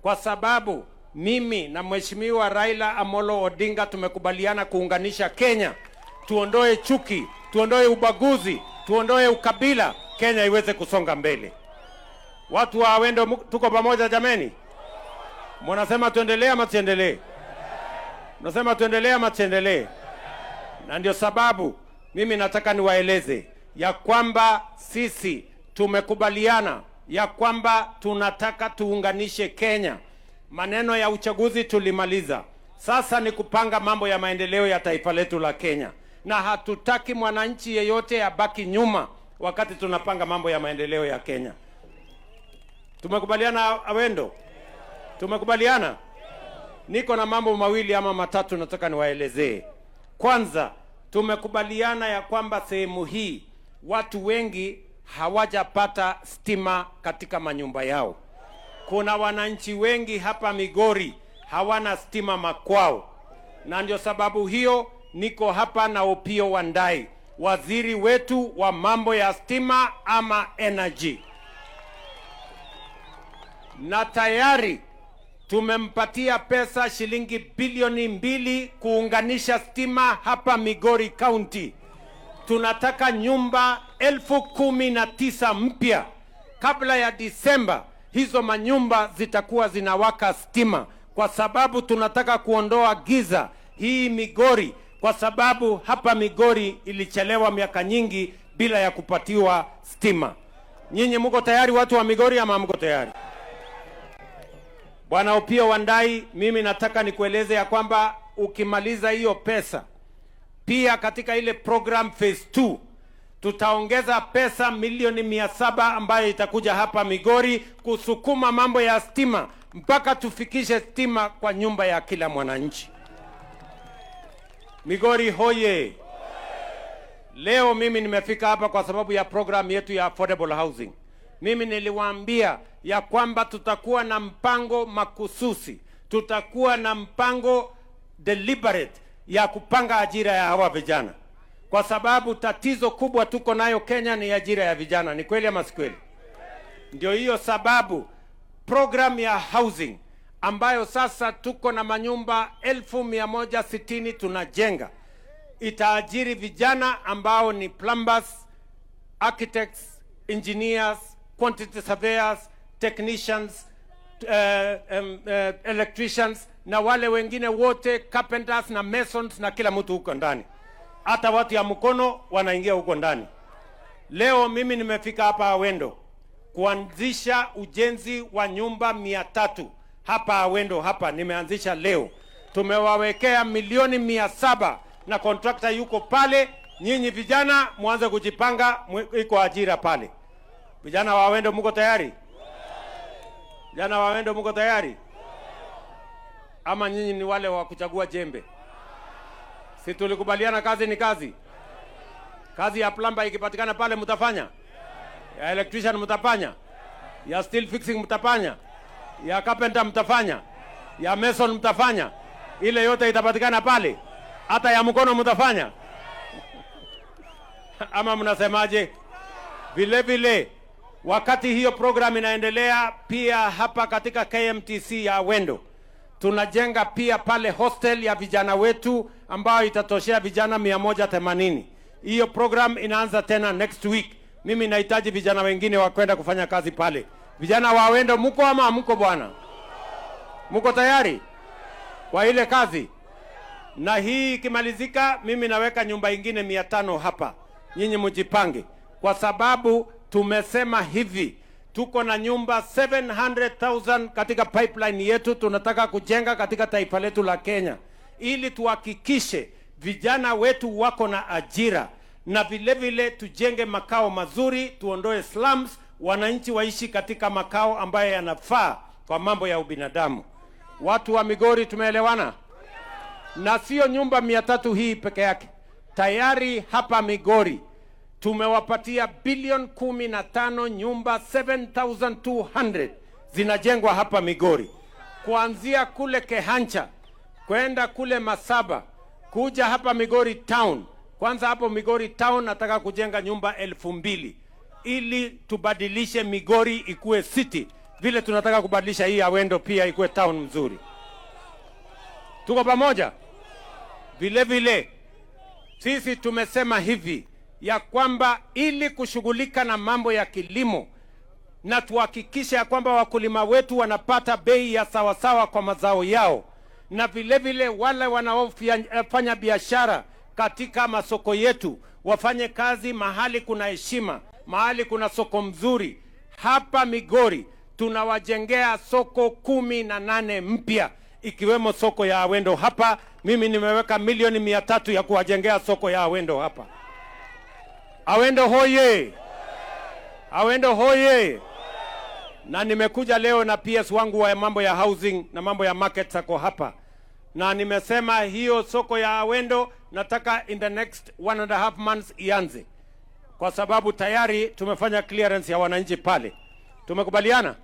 Kwa sababu mimi na Mheshimiwa Raila Amolo Odinga tumekubaliana kuunganisha Kenya, tuondoe chuki, tuondoe ubaguzi, tuondoe ukabila, Kenya iweze kusonga mbele. Watu wa Awendo, tuko pamoja jameni? Mnasema tuendelee ama tuendelee? Mnasema tuendelee ama tuendelee? Na ndio sababu mimi nataka niwaeleze ya kwamba sisi tumekubaliana ya kwamba tunataka tuunganishe Kenya. Maneno ya uchaguzi tulimaliza. Sasa ni kupanga mambo ya maendeleo ya taifa letu la Kenya, na hatutaki mwananchi yeyote abaki nyuma wakati tunapanga mambo ya maendeleo ya Kenya. Tumekubaliana Awendo? Tumekubaliana? Niko na mambo mawili ama matatu nataka niwaelezee. Kwanza, tumekubaliana ya kwamba sehemu hii watu wengi hawajapata stima katika manyumba yao. Kuna wananchi wengi hapa Migori hawana stima makwao, na ndio sababu hiyo niko hapa na Opiyo Wandayi, waziri wetu wa mambo ya stima ama energy, na tayari tumempatia pesa shilingi bilioni 2 kuunganisha stima hapa Migori County. Tunataka nyumba 19,000 mpya kabla ya Disemba. Hizo manyumba zitakuwa zinawaka stima, kwa sababu tunataka kuondoa giza hii Migori, kwa sababu hapa Migori ilichelewa miaka nyingi bila ya kupatiwa stima. Nyinyi mko tayari watu wa Migori ama mko tayari? Bwana Opiyo Wandayi, mimi nataka nikueleze ya kwamba ukimaliza hiyo pesa, pia katika ile program phase 2 tutaongeza pesa milioni 700 ambayo itakuja hapa Migori kusukuma mambo ya stima mpaka tufikishe stima kwa nyumba ya kila mwananchi. Migori hoye! Leo mimi nimefika hapa kwa sababu ya program yetu ya affordable housing. Mimi niliwaambia ya kwamba tutakuwa na mpango makususi, tutakuwa na mpango deliberate ya kupanga ajira ya hawa vijana, kwa sababu tatizo kubwa tuko nayo Kenya ni ajira ya vijana. Ni kweli ama si kweli? Ndio hiyo sababu program ya housing ambayo sasa tuko na manyumba 160,000 tunajenga itaajiri vijana ambao ni plumbers, architects, engineers, quantity surveyors, technicians, electricians na wale wengine wote carpenters na masons na kila mtu huko ndani, hata watu ya mkono wanaingia huko ndani. Leo mimi nimefika hapa Awendo kuanzisha ujenzi wa nyumba 300 hapa Awendo hapa nimeanzisha leo. Tumewawekea milioni 700 na contractor yuko pale. Nyinyi vijana mwanze kujipanga, iko ajira pale. Vijana wa Awendo mko tayari? Vijana wa Awendo mko tayari? Ama nyinyi ni wale wa kuchagua jembe? Si tulikubaliana kazi ni kazi? Kazi ya plumber ikipatikana pale mtafanya? Ya electrician mtafanya? Ya steel fixing mtafanya? Ya carpenter mtafanya? Ya mason mtafanya? Ile yote itapatikana pale? Hata ya mkono mtafanya? Ama mnasemaje? Vile vile wakati hiyo program inaendelea, pia hapa katika KMTC ya Awendo tunajenga pia pale hostel ya vijana wetu ambayo itatoshea vijana 180. Hiyo program inaanza tena next week. Mimi nahitaji vijana wengine wa kwenda kufanya kazi pale. Vijana wa Awendo mko ama hamko bwana? Mko tayari kwa ile kazi? Na hii ikimalizika, mimi naweka nyumba ingine 500 hapa. Nyinyi mjipange, kwa sababu tumesema hivi, tuko na nyumba 700,000 katika pipeline yetu tunataka kujenga katika taifa letu la Kenya, ili tuhakikishe vijana wetu wako na ajira na vile vile tujenge makao mazuri, tuondoe slums, wananchi waishi katika makao ambayo yanafaa kwa mambo ya ubinadamu. Watu wa Migori tumeelewana? Na sio nyumba 300 hii peke yake. Tayari hapa Migori tumewapatia bilioni 15, nyumba 7200 zinajengwa hapa Migori, kuanzia kule Kehancha kwenda kule Masaba kuja hapa Migori town. Kwanza hapo Migori town nataka kujenga nyumba 2,000 ili tubadilishe Migori ikuwe city. Vile tunataka kubadilisha hii Awendo pia ikuwe town mzuri. Tuko pamoja? Vile vile sisi tumesema hivi ya kwamba ili kushughulika na mambo ya kilimo na tuhakikishe ya kwamba wakulima wetu wanapata bei ya sawasawa kwa mazao yao, na vile vile wale wanaofanya biashara katika masoko yetu wafanye kazi mahali kuna heshima, mahali kuna soko mzuri. Hapa Migori tunawajengea soko 18 mpya ikiwemo soko ya Awendo hapa. Mimi nimeweka milioni 300 ya kuwajengea soko ya Awendo hapa. Awendo hoye! Awendo hoye! Na nimekuja leo na PS wangu wa mambo ya housing na mambo ya market ako hapa, na nimesema hiyo soko ya Awendo nataka in the next 1.5 months ianze, kwa sababu tayari tumefanya clearance ya wananchi pale. Tumekubaliana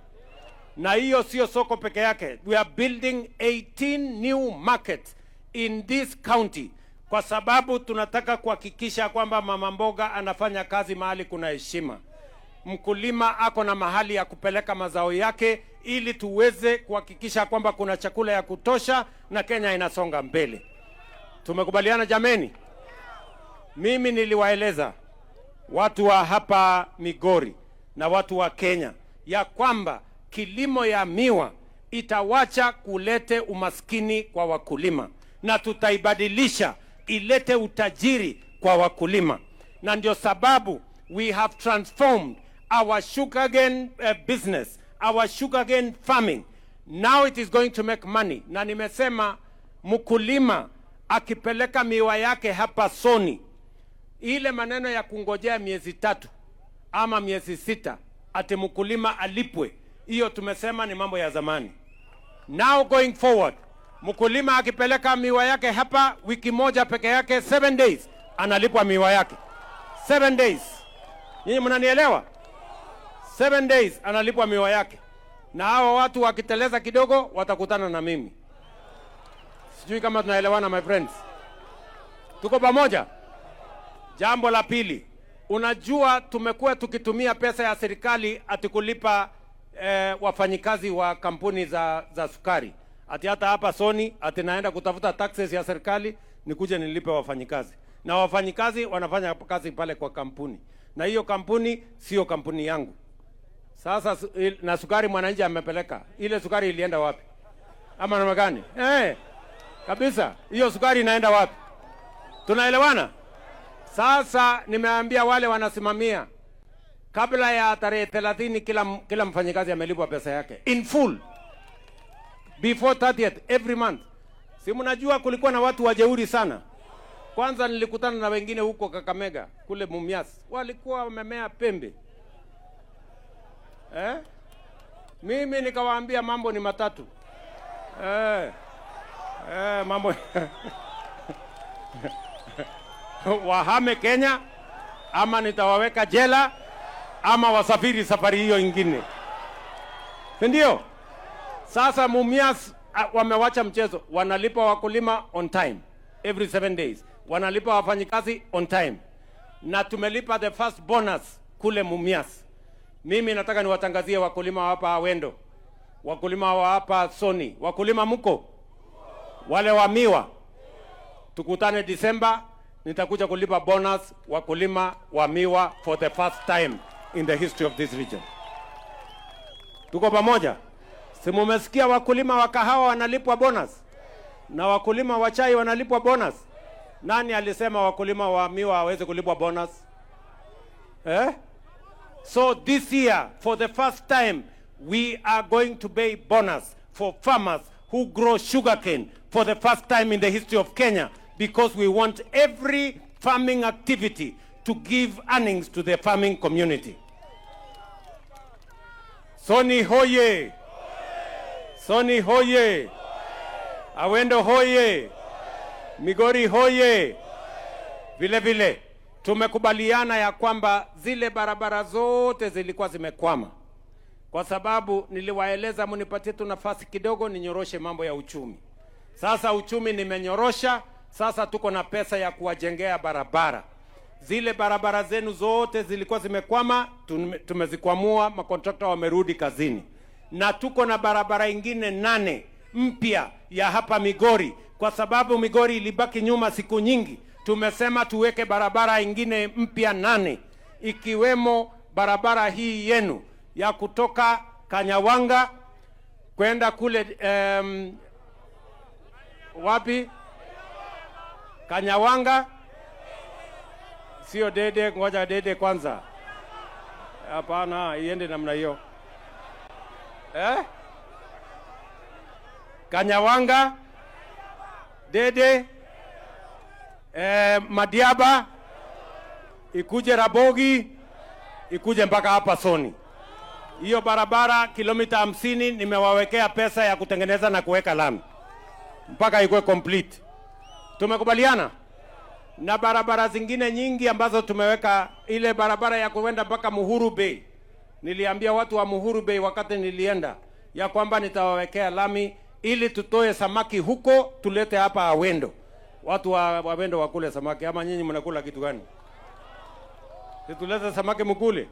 na hiyo sio soko peke yake, we are building 18 new markets in this county, kwa sababu tunataka kuhakikisha kwamba mama mboga anafanya kazi mahali kuna heshima, mkulima ako na mahali ya kupeleka mazao yake, ili tuweze kuhakikisha kwamba kuna chakula ya kutosha na Kenya inasonga mbele. Tumekubaliana jameni? Mimi niliwaeleza watu wa hapa Migori na watu wa Kenya ya kwamba kilimo ya miwa itawacha kulete umaskini kwa wakulima na tutaibadilisha ilete utajiri kwa wakulima, na ndio sababu we have transformed our sugarcane business, our sugarcane farming. Now it is going to make money. Na nimesema mkulima akipeleka miwa yake hapa Soni, ile maneno ya kungojea miezi 3 ama miezi 6 ati mkulima alipwe, hiyo tumesema ni mambo ya zamani. Now going forward, mkulima akipeleka miwa yake hapa wiki moja peke yake, 7 days, analipwa miwa yake 7 days. Nyinyi mnanielewa? 7 days analipwa miwa yake, na hawa watu wakiteleza kidogo watakutana na mimi. Sijui kama tunaelewana, my friends, tuko pamoja? Jambo la pili, unajua tumekuwa tukitumia pesa ya serikali ati kulipa wafanyikazi wa kampuni za sukari, ati hata hapa Soni ati naenda kutafuta taxes ya serikali nikuje nilipe wafanyikazi, na wafanyikazi wanafanya kazi pale kwa kampuni, na hiyo kampuni sio kampuni yangu. Sasa na sukari mwananchi amepeleka, ile sukari ilienda wapi? Ama namna gani? Kabisa, hiyo sukari inaenda wapi? Tunaelewana? Sasa nimeambia wale wanasimamia kabla ya tarehe 30 kila mfanyikazi amelipwa pesa yake in full before 30th every month. Si mnajua kulikuwa na watu wajeuri sana. Kwanza nilikutana na wengine huko Kakamega kule Mumias, walikuwa wamemea pembe, eh? Mimi nikawaambia mambo ni matatu, mambo wahame Kenya ama nitawaweka jela ama wasafiri safari hiyo ingine, si ndio? Sasa Mumias wamewacha mchezo, wanalipa wakulima on time every 7 days, wanalipa wafanyikazi on time, na tumelipa the first bonus kule Mumias. Mimi nataka niwatangazie wakulima wa hapa Awendo, wakulima wa hapa Soni, wakulima mko wale wa miwa, tukutane Disemba, nitakuja kulipa bonus wakulima wa miwa for the first time in the history of this region. Tuko pamoja? Si mumesikia wakulima wa kahawa wanalipwa bonus na wakulima wa chai wanalipwa bonus? Nani alisema wakulima wa miwa hawezi kulipwa bonus? Eh? So this year, for the first time, we are going to pay bonus for farmers who grow sugarcane for the first time in the history of Kenya, because we want every farming activity to give earnings to the farming community. Soni hoye! Soni hoye! Awendo hoye! Migori hoye! Vile vile tumekubaliana ya kwamba zile barabara zote zilikuwa zimekwama, kwa sababu niliwaeleza mnipatie tu nafasi kidogo ninyoroshe mambo ya uchumi. Sasa uchumi nimenyorosha, sasa tuko na pesa ya kuwajengea barabara. Zile barabara zenu zote zilikuwa zimekwama, tumezikwamua, makontrakta wamerudi kazini. Na tuko na barabara ingine 8 mpya ya hapa Migori, kwa sababu Migori ilibaki nyuma siku nyingi. Tumesema tuweke barabara ingine mpya 8, ikiwemo barabara hii yenu ya kutoka Kanyawanga kwenda kule wapi? Kanyawanga, sio Dede, ngoja Dede kwanza. Hapana, iende namna hiyo. Kanyawanga, Dede, Madiaba, ikuje Rabogi, ikuje mpaka hapa Soni. Hiyo barabara kilomita 50 nimewawekea pesa ya kutengeneza na kuweka lami mpaka ikuwe complete. Tumekubaliana na barabara zingine nyingi ambazo tumeweka, ile barabara ya kuenda mpaka Muhuru Bay. Niliambia watu wa Muhuru Bay wakati nilienda ya kwamba nitawawekea lami ili tutoe samaki huko tulete hapa Awendo. Watu wa Awendo wakule samaki, ama nyinyi mnakula kitu gani? Tulete samaki mkule.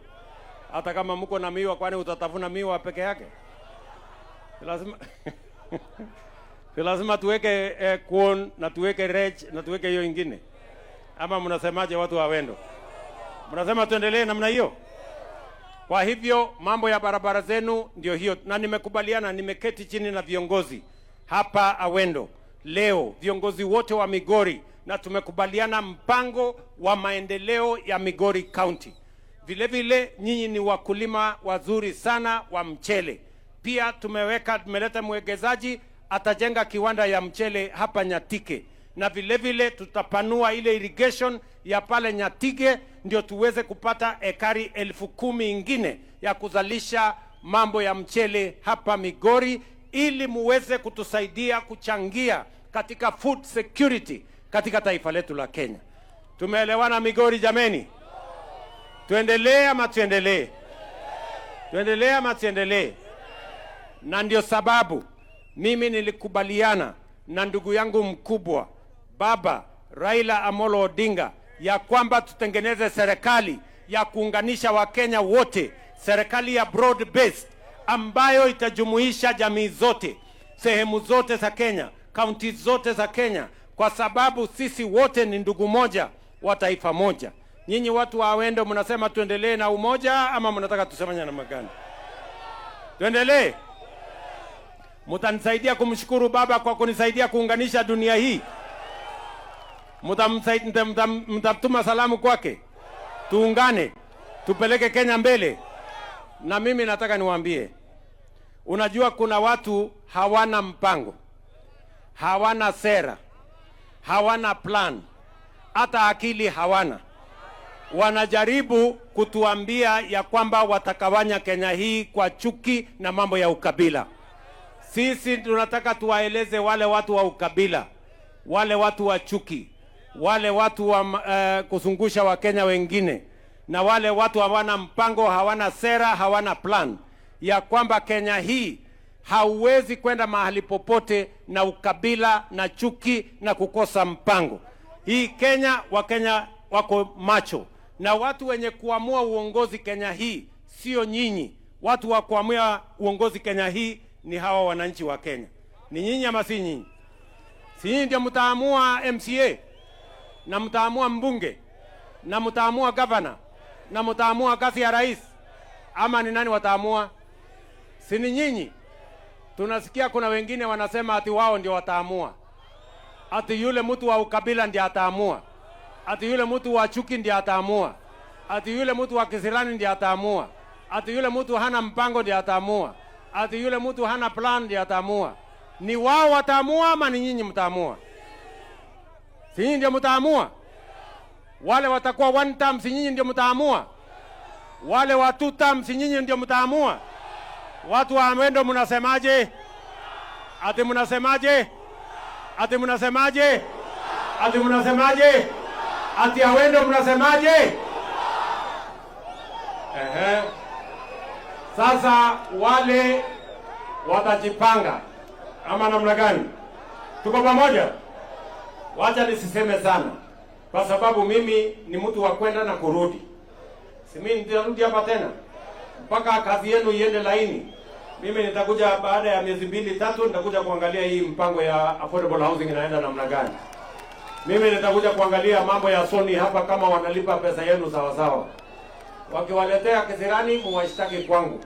Hata kama mko na miwa, kwani utatafuna miwa peke yake? Lazima lazima tuweke kuon na tuweke rech na tuweke hiyo ingine. Ama mnasemaje watu wa Awendo? Mnasema tuendelee namna hiyo? Kwa hivyo mambo ya barabara zenu ndio hiyo, na nimekubaliana, nimeketi chini na viongozi hapa Awendo leo, viongozi wote wa Migori, na tumekubaliana mpango wa maendeleo ya Migori County. Vile vile nyinyi ni wakulima wazuri sana wa mchele. Pia tumeleta mwegezaji atajenga kiwanda ya mchele hapa Nyatike. Na vile vile tutapanua ile irrigation ya pale Nyatike ndio tuweze kupata ekari 10,000 ingine ya kuzalisha mambo ya mchele hapa Migori, ili muweze kutusaidia kuchangia katika food security katika taifa letu la Kenya. Tumeelewana Migori jameni? Tuendelee ama tuendelee? Tuendelee ama tuendelee? Na ndio sababu mimi nilikubaliana na ndugu yangu mkubwa Baba Raila Amolo Odinga ya kwamba tutengeneze serikali ya kuunganisha Wakenya wote, serikali ya broad based ambayo itajumuisha jamii zote, sehemu zote za Kenya, kaunti zote za Kenya, kwa sababu sisi wote ni ndugu moja wa taifa moja. Nyinyi watu wa Awendo mnasema tuendelee na umoja ama mnataka tusemanye namna gani? Tuendelee? Mtanisaidia kumshukuru Baba kwa kunisaidia kuunganisha dunia hii? Mtatuma salamu kwake? Tuungane, tupeleke Kenya mbele. Na mimi nataka niwaambie, unajua kuna watu hawana mpango, hawana sera, hawana plan, hata akili hawana. Wanajaribu kutuambia ya kwamba watakawanya Kenya hii kwa chuki na mambo ya ukabila. Sisi tunataka tuwaeleze wale watu wa ukabila, wale watu wa chuki, wale watu wa kuzungusha wa Kenya wengine, na wale watu hawana mpango, hawana sera, hawana plan, ya kwamba Kenya hii hauwezi kwenda mahali popote na ukabila na chuki na kukosa mpango. Hii Kenya, Wakenya wako macho, na watu wenye kuamua uongozi Kenya hii sio nyinyi. Watu wa kuamua uongozi Kenya hii ni hawa wananchi wa Kenya. Ni nyinyi ama si nyinyi? Si nyinyi ndio mtaamua MCA, na mtaamua mbunge, na mtaamua governor, na mtaamua kazi ya rais? Ama ni nani wataamua? Si ni nyinyi? Tunasikia kuna wengine wanasema ati wao ndio wataamua, ati yule mtu wa ukabila ndiye ataamua, ati yule mtu wa chuki ndiye ataamua, ati yule mtu wa kisirani ndiye ataamua, ati yule mtu hana mpango ndiye ataamua, ati yule mtu hana plan ndiye ataamua. Ni wao wataamua ama ni nyinyi mtaamua? Si nyinyi ndio mtaamua? Wale watakuwa one term, si nyinyi ndio mtaamua? Wale wa two term, si nyinyi ndio mtaamua? Watu wa Awendo mnasemaje? Ati mnasemaje? Ati mnasemaje? Ati mnasemaje? Ati Awendo mnasemaje? Ehe. Sasa wale watajipanga ama namna gani? Tuko pamoja? Wacha nisiseme sana, kwa sababu mimi ni mtu wa kwenda na kurudi. Si mimi nitarudi hapa tena mpaka kazi yenu iende laini. Mimi nitakuja baada ya miezi mbili tatu, nitakuja kuangalia hii mpango ya affordable housing inaenda namna gani. Mimi nitakuja kuangalia mambo ya Sony hapa, kama wanalipa pesa yenu sawa sawa. Wakiwaletea kisirani, muwashtaki kwangu,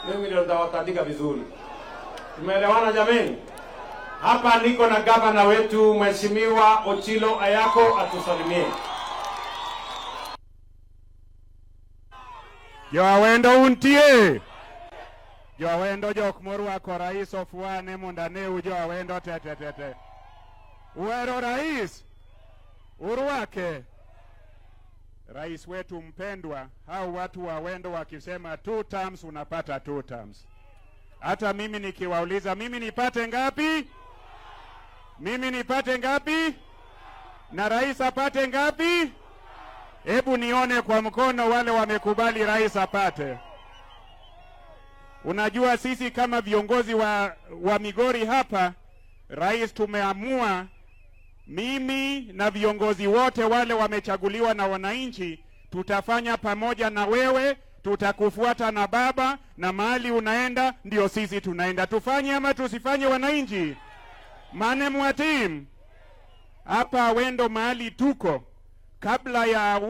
mimi ndio nitawatandika vizuri. Tumeelewana jameni? Hapa niko na gavana wetu Mheshimiwa Ochilo Ayako atusalimie. Joawendo untie. Joawendo jok morwako rais ofwane mondo aneu joawendo te te te te. Uhero rais, urwake. Rais wetu mpendwa, hao watu wa Awendo wakisema 2 terms unapata 2 terms. Hata mimi nikiwauliza mimi nipate ngapi? Mimi nipate ngapi? Na rais apate ngapi? Hebu nione kwa mkono wale wamekubali rais apate. Unajua sisi kama viongozi wa Migori hapa, rais tumeamua, mimi na viongozi wote wale wamechaguliwa na wananchi, tutafanya pamoja na wewe, tutakufuata na baba, na mahali unaenda ndio sisi tunaenda. Tufanye ama tusifanye wananchi? Mane mwatim hapa Awendo mahali tuko, kabla ya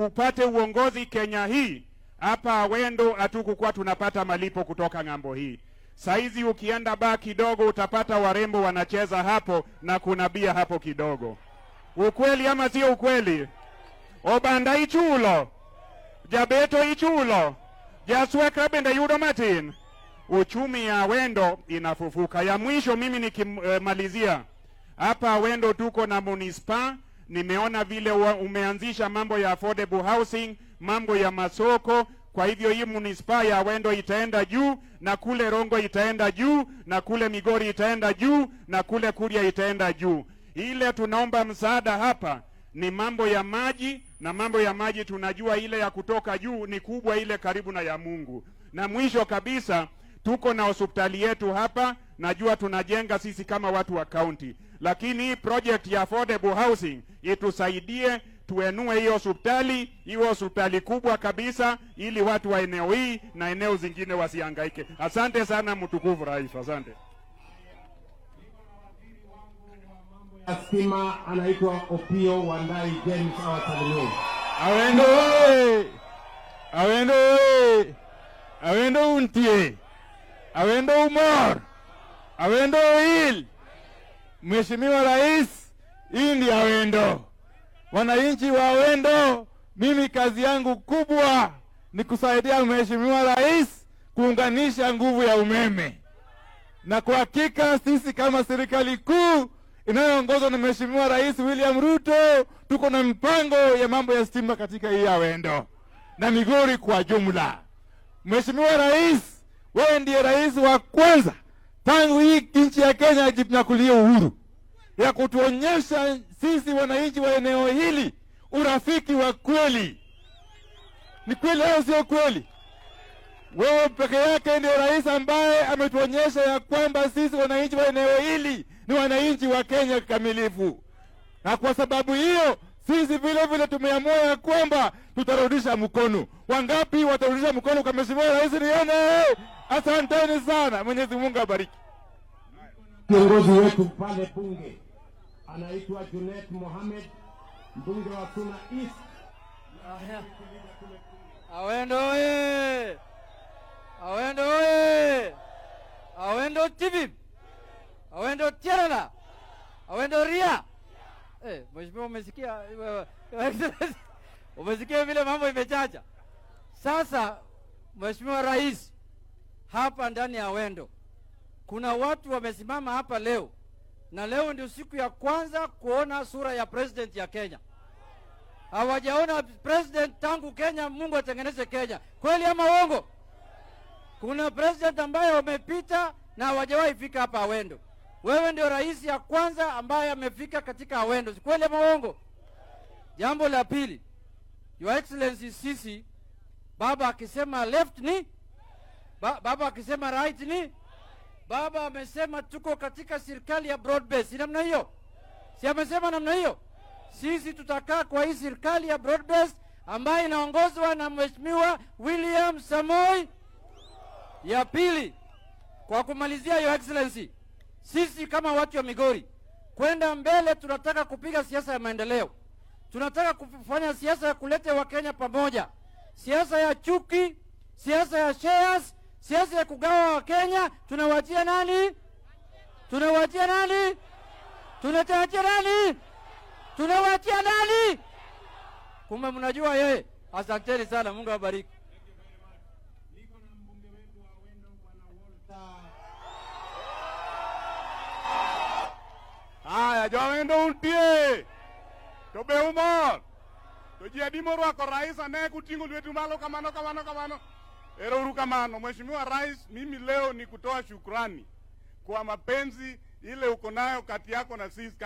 upate uongozi Kenya hii, hapa Awendo hatukukuwa tunapata malipo kutoka ng'ambo hii. Saizi ukienda baa kidogo utapata warembo wanacheza hapo na kuna bia hapo kidogo. Ukweli ama sio ukweli? Obanda ichulo, jabeto ichulo, jaswekra bende yudo matin. Uchumi ya Awendo inafufuka. Ya mwisho mimi nikimalizia, hapa Awendo tuko na munispa. Nimeona vile umeanzisha mambo ya affordable housing, mambo ya masoko. Kwa hivyo hii munispa ya Awendo itaenda juu, na kule Rongo itaenda juu, na kule Migori itaenda juu, na kule Kuria itaenda juu. Ile tunaomba msaada hapa ni mambo ya maji, na mambo ya maji tunajua ile ya kutoka juu ni kubwa, ile karibu na ya Mungu. Na mwisho kabisa tuko na hospitali yetu hapa, najua tunajenga sisi kama watu wa county, lakini hii project ya affordable housing itusaidie tuenue hiyo hospitali, iwe hospitali kubwa kabisa, ili watu wa eneo hii na eneo zingine wasihangaike. Asante sana mtukufu rais, asante. Stima anaitwa Opiyo Wandayi James awasalimie. Awendo oye! Awendo oye! Awendo untie! Awendo umor! Awendo il! Mheshimiwa Rais, hii ndiyo Awendo. Wananchi wa Awendo, mimi kazi yangu kubwa ni kusaidia Mheshimiwa Rais kuunganisha nguvu ya umeme. Na kwa hakika sisi kama serikali kuu inayoongozwa na Mheshimiwa Rais William Ruto tuko na mpango ya mambo ya stima katika hii Awendo na Migori kwa jumla. Mheshimiwa Rais, wewe ndiye rais wa kwanza tangu hii nchi ya Kenya ijinyakulie uhuru ya kutuonyesha sisi wananchi wa eneo hili urafiki wa kweli. Ni kweli au sio kweli? Wewe peke yake ndio rais ambaye ametuonyesha ya kwamba sisi wananchi wa eneo hili ni wananchi wa Kenya kikamilifu. Na kwa sababu hiyo sisi vile vile tumeamua ya kwamba tutarudisha mkono. Wangapi watarudisha mkono kwa Mheshimiwa Rais? Nione. Asanteni sana. Mwenyezi Mungu abariki. Kiongozi wetu pale bunge anaitwa Junet Mohamed, mbunge wa Suna East. Awendo oye! Awendo oye! Awendo TV! Awendo Tierela! Awendo Ria! Mheshimiwa, umesikia? Umesikia vile mambo imechacha? Sasa Mheshimiwa Rais, hapa ndani ya Awendo kuna watu wamesimama hapa leo, na leo ndio siku ya kwanza kuona sura ya president ya Kenya. Hawajaona president tangu Kenya Mungu atengeneze Kenya. Kweli ama uongo? Kuna president ambaye wamepita na hawajawahi fika hapa Awendo. Wewe ndio rais ya kwanza ambaye amefika katika Awendo. Si kweli ama uongo? Jambo la pili, Your Excellency, sisi baba akisema left ni baba akisema right ni baba amesema tuko katika serikali ya broad base. Si namna hiyo? Si amesema namna hiyo? Sisi tutakaa kwa hii serikali ya broad base ambayo inaongozwa na Mheshimiwa William Samoei. Ya pili, Kwa kumalizia, Your Excellency, sisi kama watu wa Migori kwenda mbele, tunataka kupiga siasa ya maendeleo, tunataka kufanya siasa ya kuleta Wakenya pamoja, siasa ya chuki, siasa ya shares, siasa ya kugawa Wakenya. Tunawachia nani? Tunawachia nani? Tunawachia nani? Tunawachia nani? Kumbe mnajua yeye. Asanteni sana, Mungu awabariki. Haya, jowendo untie to be umor to ji adi morwako rais ane kuting'o lwetu malo kamano kamano kamano. Ero uru kamano. Mheshimiwa Rais, mimi leo ni kutoa shukrani kwa mapenzi ile uko nayo kati yako na sisi,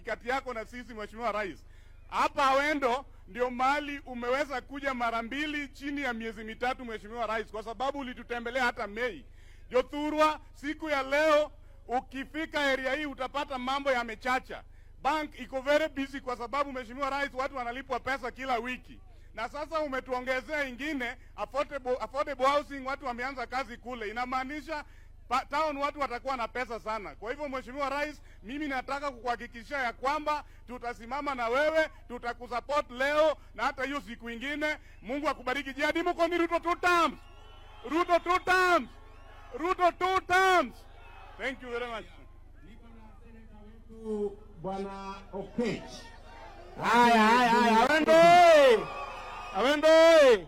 kati yako na sisi. Mheshimiwa Rais, hapa Awendo ndio mahali umeweza kuja mara mbili chini ya miezi 3, Mheshimiwa Rais, kwa sababu ulitutembelea hata Mei. Jothurwa, siku ya leo ukifika area hii utapata mambo yamechacha. Bank iko very busy kwa sababu Mheshimiwa Rais, watu wanalipwa pesa kila wiki. Na sasa umetuongezea ingine affordable housing, watu wameanza kazi kule. Inamaanisha town watu watakuwa na pesa sana. Kwa hivyo Mheshimiwa Rais, mimi nataka kukuhakikishia ya kwamba tutasimama na wewe, tutakusupport leo na hata hiyo siku ingine. Mungu akubariki. Jadi mko ni Ruto 2 terms. Ruto 2 terms. Ruto 2 terms. Thank you very much. Bwana Okech. Haya, haya, haya, Awendo oye! Awendo oye!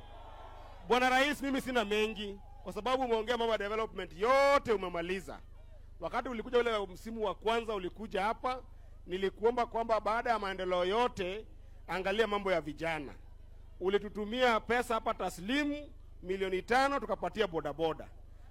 Bwana Rais, mimi sina mengi kwa sababu umeongea mambo ya development yote umemaliza. Wakati ulikuja ule msimu wa kwanza ulikuja hapa, nilikuomba kwamba baada ya maendeleo yote angalia mambo ya vijana. Ulitutumia pesa hapa taslimu milioni 5 tukapatia bodaboda.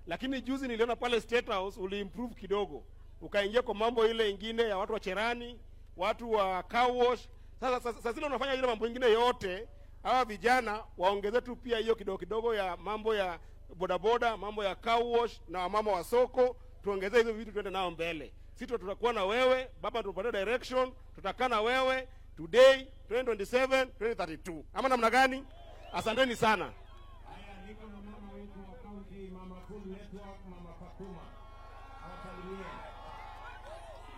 Lakini juzi niliona pale State House uliimprove kidogo. Ukaingia kwa mambo ile ingine ya watu wa cherani, watu wa car wash. Sasa zile unafanya ile mambo ingine yote, hawa vijana waongeze tu pia hiyo kidogo kidogo ya mambo ya bodaboda, mambo ya car wash na wamama wa soko, tuongeze hizo vitu tuende nao mbele. Sisi tutakuwa na wewe, baba tupatie direction, tutakaa na wewe today 2027 2032. Ama namna gani? Asanteni sana. Haya, niko na mama wetu wa county, Mama Full Network, Mama Fatuma. Awasalimie.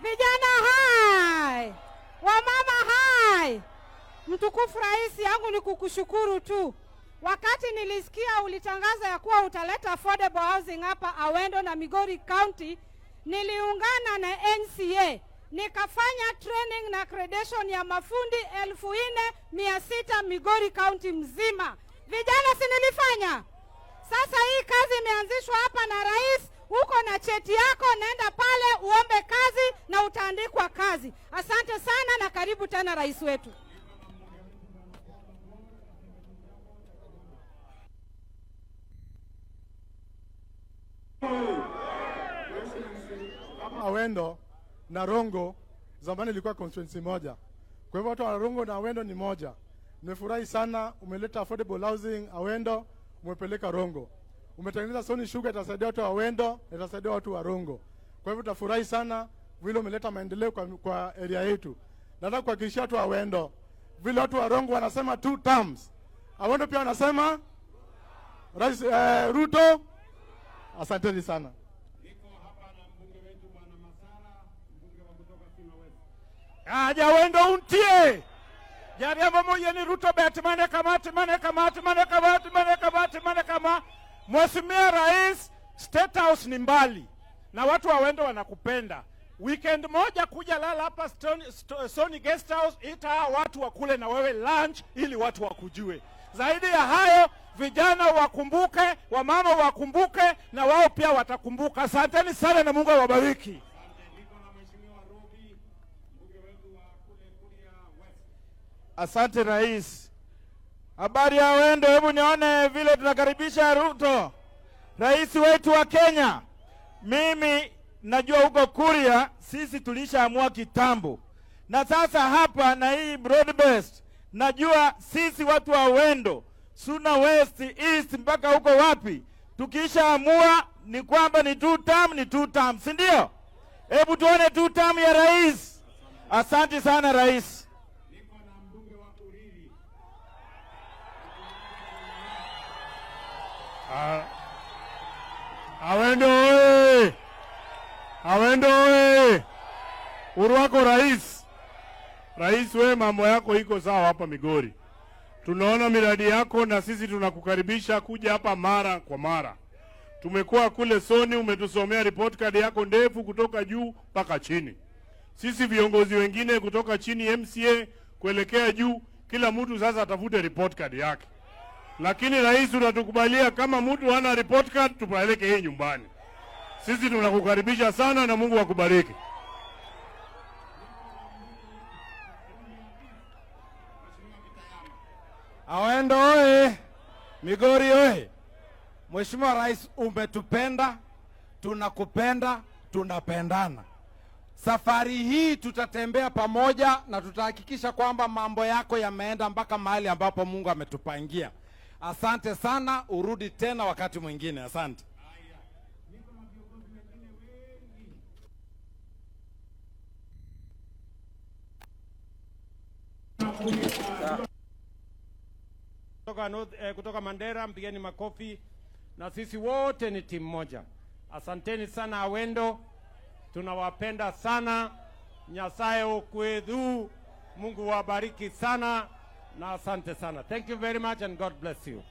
Vijana hai, wamama hai, mtukufu rais, yangu ni kukushukuru tu. Wakati nilisikia ulitangaza ya kuwa utaleta affordable housing hapa Awendo na Migori County, niliungana na NCA nikafanya training na accreditation ya mafundi 4600 Migori County mzima. Vijana, si nilifanya? Sasa hii kazi imeanzishwa hapa na rais. Uko na cheti yako, nenda pale uombe kazi na utaandikwa kazi. Asante sana na karibu tena rais wetu. Awendo na Rongo zamani ilikuwa constituency moja. Kwa hivyo watu wa Rongo na Awendo ni moja. Nimefurahi sana umeleta affordable housing Awendo, umepeleka Rongo. Umetengeneza Sony Sugar, itasaidia watu wa Awendo, itasaidia watu wa Rongo. Kwa hivyo tutafurahi sana vile umeleta maendeleo kwa area yetu. Nataka kuhakikishia watu wa Awendo, vile watu wa Rongo wanasema 2 terms, Awendo pia wanasema Rais Ruto. Asanteni sana. Aja Awendo untie. Jariambo moja ni Ruto bet mane kamati mane kamati mane kamati mane kamati mane kama. Mheshimiwa Rais, State House ni mbali na watu wa Awendo wanakupenda. Weekend moja kuja lala hapa Sony Guest House, ita watu wakule na wewe lunch ili watu wakujue. Zaidi ya hayo, vijana wakumbuke, wamama wakumbuke na wao pia watakumbuka. Asanteni sana na Mungu awabariki. Asante Rais. Habari ya Awendo, hebu nione vile tunakaribisha Ruto, rais wetu wa Kenya. Mimi najua huko Kuria sisi tulishaamua kitambo, na sasa hapa na hii broad based, najua sisi watu wa Awendo, Suna West, East mpaka huko wapi, tukishaamua ni kwamba ni 2 term, ni 2 term, si ndio? Hebu tuone 2 term ya rais. Asante sana rais. Awendo oye! Awendo oye! Urwako rais. Rais, we mambo yako iko sawa hapa Migori. Tunaona miradi yako na sisi tunakukaribisha kuja hapa mara kwa mara. Tumekuwa kule Soni, umetusomea report card yako ndefu kutoka juu mpaka chini. Sisi viongozi wengine kutoka chini MCA kuelekea juu, kila mtu sasa atafute report card yake. Lakini rais, unatukubalia kama mtu hana report card tupeleke yeye nyumbani. Sisi tunakukaribisha sana na Mungu akubariki. Awendo oye! Migori oye! Mheshimiwa Rais, umetupenda, tunakupenda, tunapendana. Safari hii tutatembea pamoja na tutahakikisha kwamba mambo yako yameenda mpaka mahali ambapo Mungu ametupangia. Asante sana, urudi tena wakati mwingine. Asante. Kutoka North, kutoka Mandera, mpigeni makofi. Na sisi wote ni timu moja. Asanteni sana Awendo, tunawapenda sana. Nyasaye okwedhu, Mungu wabariki sana na asante sana. Thank you very much and God bless you.